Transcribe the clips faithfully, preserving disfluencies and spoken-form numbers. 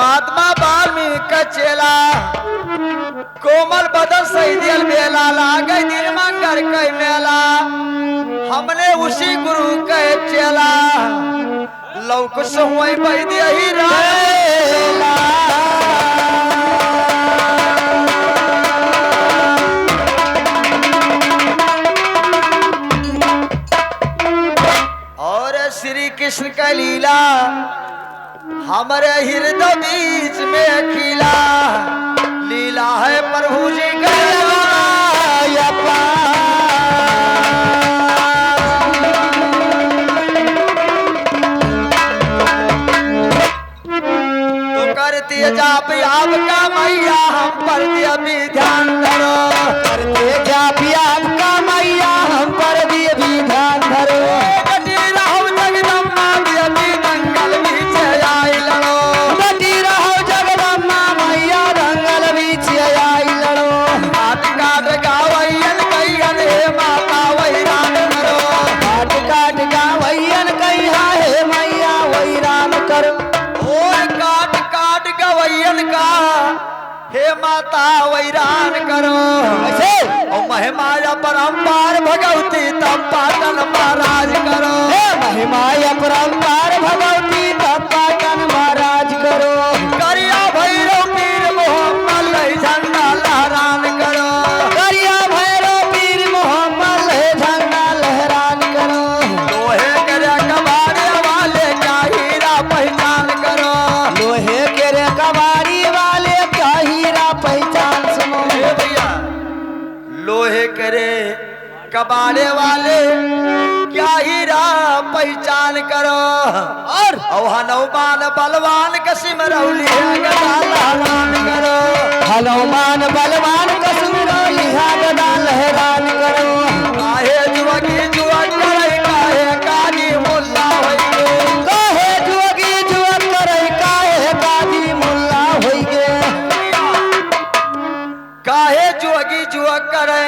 महात्मा वाल्मीकि क चेला, कोमल बदन सही दियल बेला, लागे दिन मंगर कै मेला। हमने उसी गुरु कै चेला, लौकुश हुई वैद्य ही राम। और श्री कृष्ण कै लीला हमरे हृदय बीच में खिला, लीला है प्रभु जी कै अपार। तो करती जाप आपका मैया, हम पर दिया भी ध्यान धरो। करती जाप आपका मैया, हम पर दिया भी ध्यान धरो। डटी रहो जगदम्बा, दिया भी दंगल बीच आई लड़ो। डटी रहो जगदम्बा मैया, दंगल बीच आई लड़ो। काट काट गावैयन कैहन, हे माता वैरान करो। काट काट गावैयन कैहा, हे मैया वैरान करो। ओ काट काट गवैयन का, हे माता वैरान करो। कैसे? ओ महिमा अपरंपार भगवती तब पाटन महाराज करो। हे महिमा अपरंपार भगवती तब पाटन महाराज करो। करिया भैरव पीर मोहम्मद लई झंडा लहरान करो। करिया भैरव पीर मोहम्मद लई झंडा लहरान करो। लोहे के रे कबाड़े वाले क्या हीरा पहचान करो। लोहे के रे कबाड़ी वाले क्या हीरा पहचान सुनो। ए भैया, लोहे के रे कबाड़े वाले क्या हीरा पहचान करो। और और हनुमान बलवान कसिम रौली है गदा लहरान करो। हनुमान बलवान कसिम रौली है गदा लहरान करो। काहे जुअगी जुअग करे, काहे काजी मुल्ला होइगे। काहे जुअगी जुअग करे, काहे काजी मुल्ला होइगे। काहे जुअगी जुअग करे,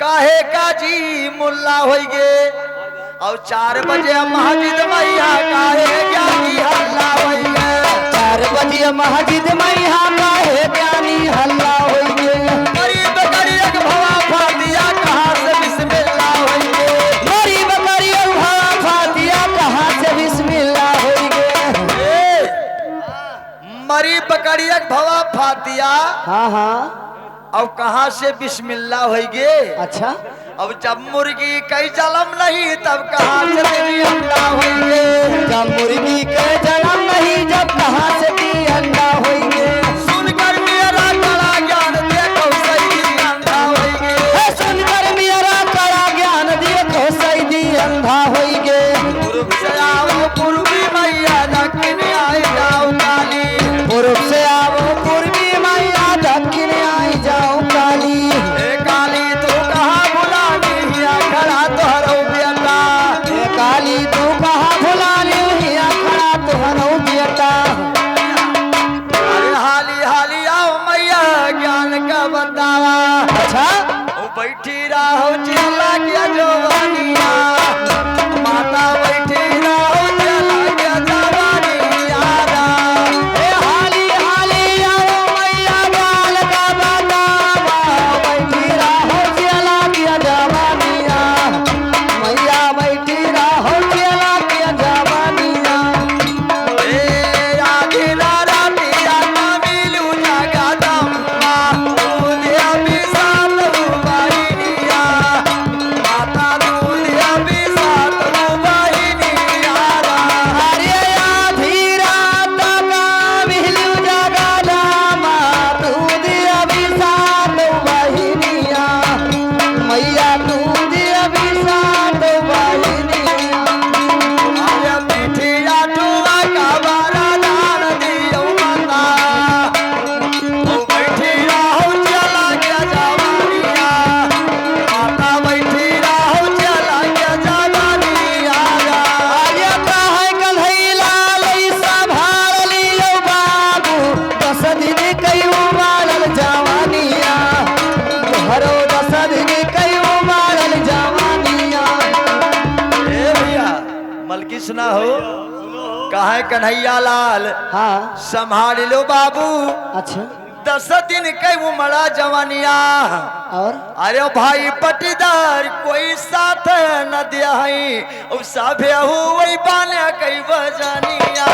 काहे काजी मुल्ला होइगे। और चार बजे मस्जिद मैया काहे ज्ञानी हल्ला होइगे। चार बजे मस्जिद मैया काहे ज्ञानी हल्ला होइगे। गरीब गरीब भवा फातिया कहाँ से बिस्मिल्ला होइगे। गरीब गरीब भवा फातिया कहाँ से बिस्मिल्ला होइगे। ए, मरी बकरियक भवा फातिया। हाँ, हाँ। अब कहाँ से बिस्मिल्ला होइगे? अच्छा। अब जब मुर्गी कै जलम नहीं, तब कहाँ से तेरी अंडा होइगे? जब मुर्गी कै जलम नहीं, जब कहाँ से तेरी अंडा होइगे? सुनकर मेरा कड़ा ज्ञान देखो सही अंधा होइगे। हे, सुनकर मेरा कड़ा ज्ञान देखो सही अंधा होइगे। पूरब से आओ पूर्वी मैया, दक्षिण आई जाओ काली। पूरब से आओ पूर्वी मैया, दक्षिण आई जाओ काली। ए काली तू कहाँ भुलानी हिया खड़ा तोहरो बेटा। ए काली तू कहाँ भुलानी हिया खड़ा तोहरो बेटा। अरे हाली हाली आओ मैया ज्ञान का बतावा। अच्छा। ओ बैठी रहो चेला के जवानिया, माता बैठी रहो चेला के जवानिया। ए हाली हाली आओ मैया बाल का बतावा, बैठी रहो चेला के जवानिया, मैया बैठी रहो चेला के जवानिया। ए आधी रातिया ना मिलू जगदम्बा, दूध अभी सात बहिनिया। माता दूध अभी सात बहिनिया। अरे आधी रात का मिलू जगदम्बा, दूध अभी सात बहिनिया। मैया दूध अभी सात बहिनिया। अरे पिठिया टुआ का वरदान दियो माता। ओ बैठी रहो चेला के जवानिया। माता बैठी रहो चेला के जवानिया। अरे काहे कन्हैया लाल ई संभाल लियो बाबू। दस दिन कई उबालल जवानिया, तोहरो दस दिन कई उबालल जवानिया। ए भैया, मलकिस ना हो, काहे कन्हैया लाल? हाँ। संभाल लो बाबू। अच्छा। दस दिन के उमड़ा जवानिया। और? अरे भाई पटीदार कोई साथ न दिया है, अब सभे हुई बाने कई बजानिया।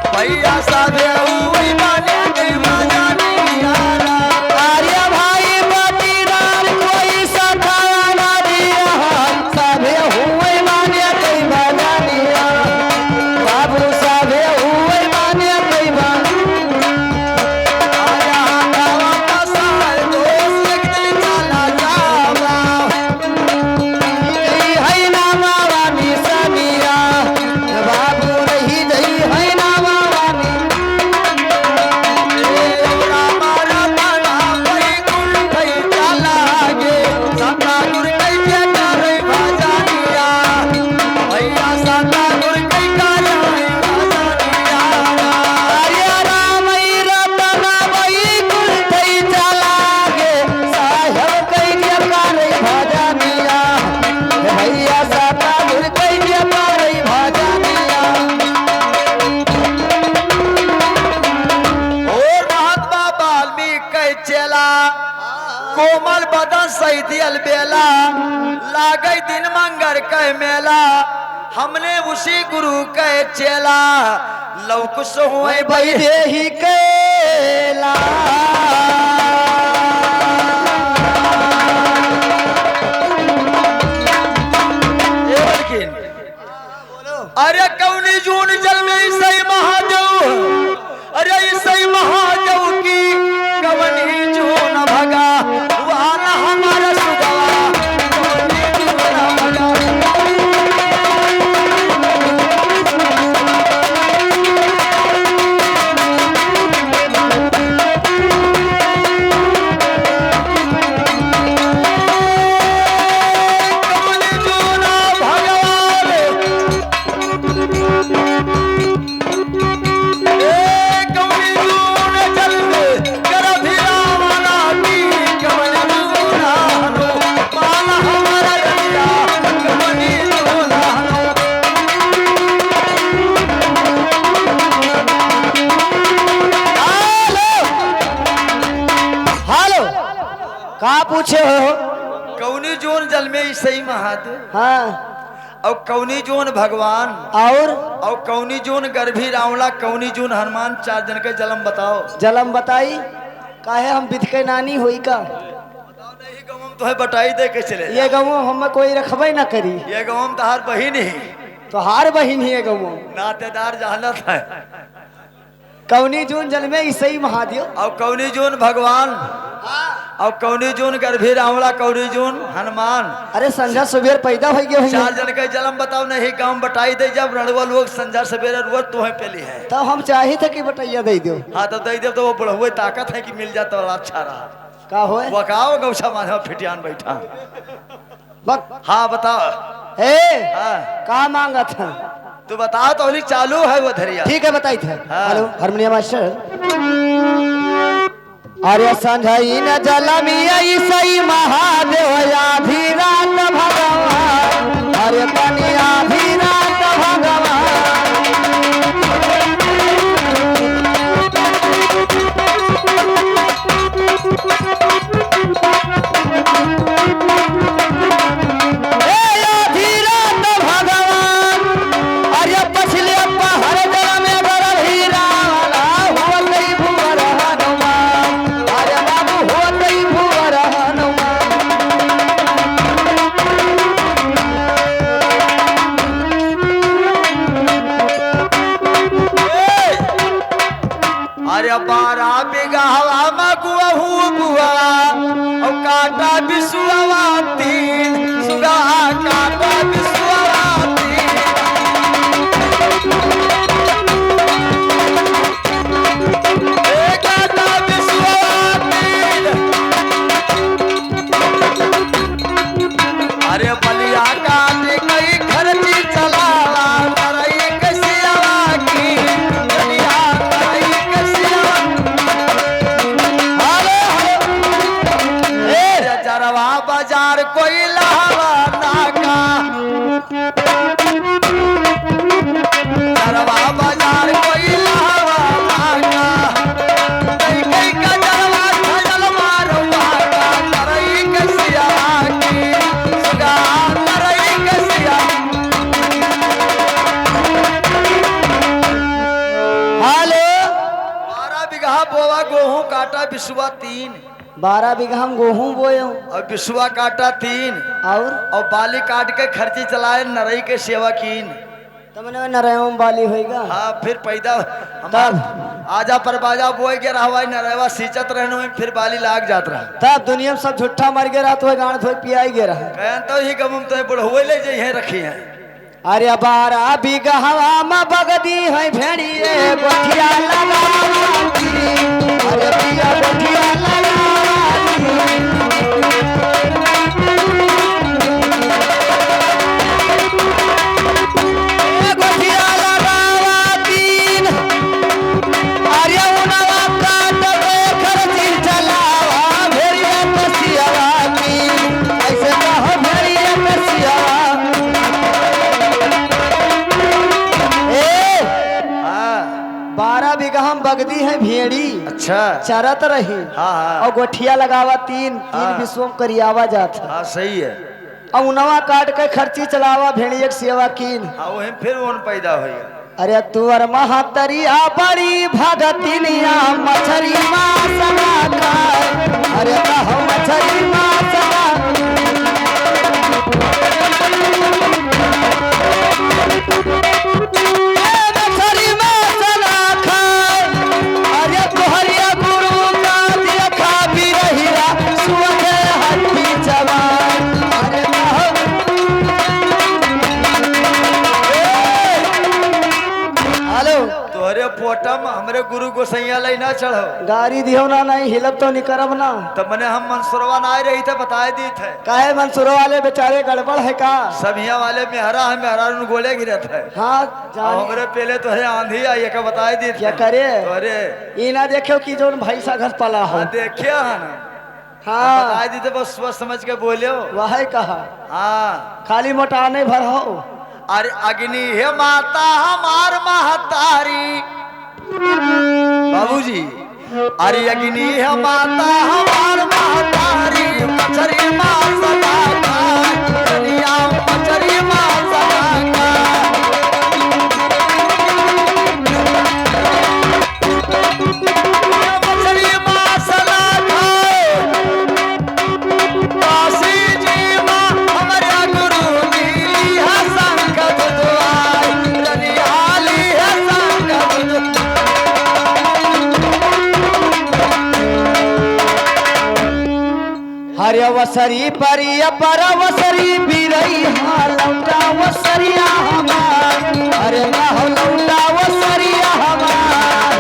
भैया सभे हुई बाने कई बजानिया। अरे भाई पटीदार कोई साथ न दिया है, सभे हुई बाने कई बजानिया। बाबू सभे हुई बाने कई बजानिया। और महात्मा वाल्मीकि के चेला, कोमल बदन सही दियल बेला, लागै दिन मंगर के मेला, हमने उसी गुरु के चेला, लौकुश हुए वैदेही केला। ए बल्किन, अरे कौनी जून जन्मे ईसाई महादेव, अरे ईसाई महादेव की कौनी जून भगा, वाला हमारा सुगवा, कौनी जून भगा। हेलो, का पूछे हो? कौनी जोन जलमे ईसई महादेव? हाँ। और कौनी जोन भगवान? और? और कौनी जोन गर्भी रावणा, कौनी जोन हनुमान, चार जन के जलम बताओ। जलम बताई? काहे हम बिध के नानी होई का? बताओ नहीं, गाँव में तोहे बटाई दे के चले ये जा। गाँव में हमें कोई रखबे ना करी। ये गाँव में तहार बहिन ही। तोहार बहिन ही ये गाँव में। नातेदार जानत है। कौनी जोन जलमे ईसई महादेव। और कौनी जोन भगवान। हाँ। और कौनी जोन गर्भी रावणा, कौनी जोन हनुमान। अरे संझा सुबेर पैदा होइ गए होइहैं। चार जन के जलम बताओ नहीं, गाँव बटाई दे, जब रड़ुआ लोग संझा सुबेर रुआ तोहे पेली है। तब हम चाहित है कि बटैया दे दो। हाँ, तो दे दे, तो वो बुढ़वे ताकत है कि मिल जाता, बड़ा अच्छा रहा। का होए? वो का हो, गौसा माधव फिटियान बैठा। बक। हाँ, बताओ। ए, हाँ। का मांगत है? तू बताओ तो, होली चालू है वो धरिया। ठीक है, बताई थे। हाँ। Hello, harmonium master. अरे संझई न जलमिया ईसई महादेव, आधी रात भगवान। अरे तनी आधी रात भगवान। ए आधी रात भगवान, अरे पछले पहर जलमे गर्भी रावणा, होतई भुवर हनुमान, अरे बाबू होतई भुवर हनुमान। ए! अरे बारह बीघा हवा में गुआ हूँ बुआ, और काटा बिसुआवा तीन, सुगा काटा बिसुआवा तीन। ए काटा बिसुआवा तीन। अरे बलिया काट कई खर्ची चलावा, तरई के सियावा की, बलिया तरई के सियावा। Hello, hello. ए, जरवा बाजार कोई लहवा नाका। जरवा बोवा गोहूँ काटा बिसुआ तीन। बारह बीघा हम गोहूँ बोए हूँ। और बिसुआ काटा तीन। और? और बाली काट के खर्ची चलाए नरई के सेवा कीन। तमने नरई में बाली होइगा। हाँ, फिर पैदा हमार तब? आजा पर बाजा बोए के रहवाई नरवा सींचत रहनो में फिर बाली लाग जात रहा। तब दुनिया में सब झूठा मर गया रहा तो गांड धोए पियाई गया रहा। कहन तो ही गम तो बुढ़वे ले जइहे रखी है। अरे बारह बीघा हवा में बगदी है भेड़िए गोठिया लगावती। अरे पिया गोठिया लगावती। ए गोठिया लगावती। अरे उनवा काट के खर्ची चलावा, भेड़िया कसियावा की, ऐसे कहो भेड़िया कसियावा। ए, हाँ। बारह बीघा हम बगदी है भेड़ी। अच्छा। चरत रही। हाँ, हाँ। और गोठिया लगावा तीन, तीन हाँ। बिसुआ करियावा जात है। हाँ, सही है। अब उनवा काट के खर्ची चलावा, भेड़िया के सेवा कीन। हाँ, वही फिर ओन पैदा होई। अरे तुअर महतरिया बड़ी भगतिनिया, मछरी मांस ना खाए। अरे कहो मछरी मांस ना। ए मछरी मांस ना खाए। अरे तोहरिया गुरु का देखा बिरहिया, सुअ के हड्डी जवान। अरे कहो। ए! हेलो। तोहरे पोटा में हमरे गुरु गोसैया लाई ना चढ़ो। गारी दियो ना, नहीं हिलब तो निकरब ना। तो मने हम मंसूरवा ना आए रही थे, बताए दी थे। काहे मंसूरवा वाले बेचारे गड़बड़ है का? सभिया वाले मेहरा है, मेहरा उन गोले गिरत है। हाँ, और जाने। हमरे पहले तो है आंधी आई, एका बताए दी थे। क्या करे? अरे। ई ना देखो कि जोन भैंसा घस पला हो। हाँ, देखिया है ना। हाँ। बताए दी थे, बस सोच समझ के बोल्यो। वह कहा। हाँ। खाली मोटाने भर हो। अरे अग्नि है माता हमार महतारी। बाबूजी, अरे अग्नि है माता हमार महतारी, मछरी मांस ना खाए, दुनिया मछरी मांस ना खाए। मछरी मांस ना खाए। काशी जी मा हमरे गुरु जी लिहा संगत दुआर, रनिया लिहा संगत दुआर। हरे वसरी परिया पर वसरी बिरई हा लौटा वसरिया हमार। अरे ना हो लौटा वसरिया हमार।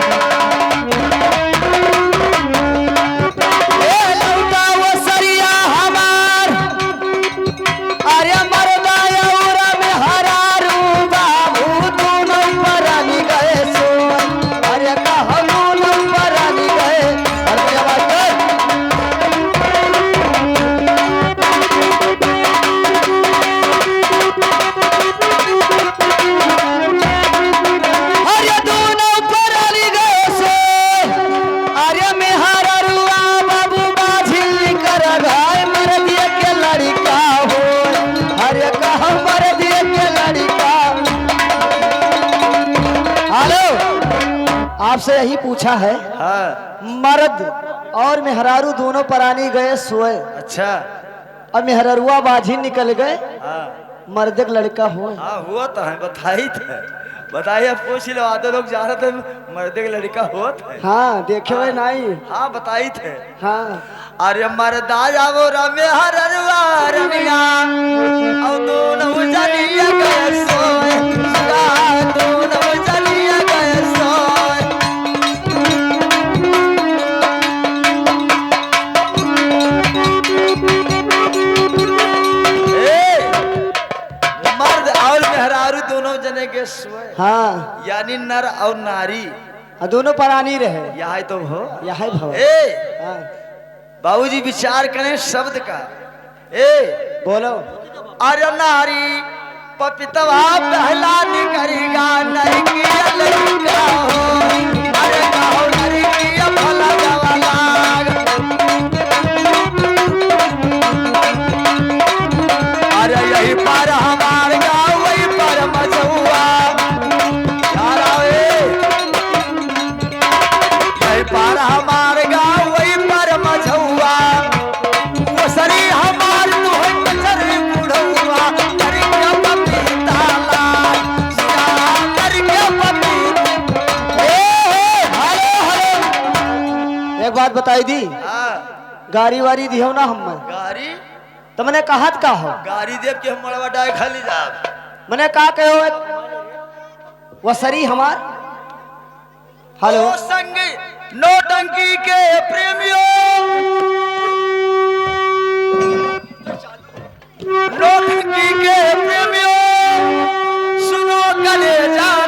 ए लौटा वसरिया हमार। अरे मरदा अउर मेहरारू बाबू दूनो परानी गए सोए। अरे कहो दूनो परानी गए। अरे क्या बात है? अरे दूनो परानी गए सोए। अरे मेहररुआ बाबू बाझिल कर घाय मर दिए के लड़िका हो। अरे कहाँ मर दिए के लड़िका। हेलो, आपसे यही पूछा है। हाँ। मर्द और मेहरारू दोनों परानी गए सोए। अच्छा। अब मेहररुआ बाझिन निकल गए। हाँ। मर्दे के लड़िका होए। हाँ, होत है, बताइत है। बताइए, अब पूछ लो, आधे लोग जानत है, मर्दे के लड़िका होत है। हाँ, देखे हुए हाँ। नाई। हाँ, बताइत है। हाँ। अरे मर्दा जावो रे मेहररुआ रमिया, अब दोनों जनिया गए सोए, दोनों जनिया गए सोए। ए, मर्द और मेहरारू दोनों जने के सोए। हाँ। यानी नर और नारी। आ, दोनों परानी रहे। यह तो हो। यह भव। ए, हाँ। बाबूजी विचार करें शब्द का। ए, बोलो। अरे नारी पपितवा पहला निकरिगा, नरकिया लड़िका हो। अरे कहो नरकिया फला जवा लाग। अरे यही पार हमार गाँव, वही पार मझउआ। यार आवे। यही पार बताई दी। हाँ। गारी वारी दिहो ना हम। गारी? तो मने कहत का हो? गारी देव के हम मड़वा डाय खाली जाब। मने का कहो? वसरी हमार। हेलो। ओ संग नौटंकी के प्रेमियों, नौटंकी के प्रेमियों, सुनो कलेजा।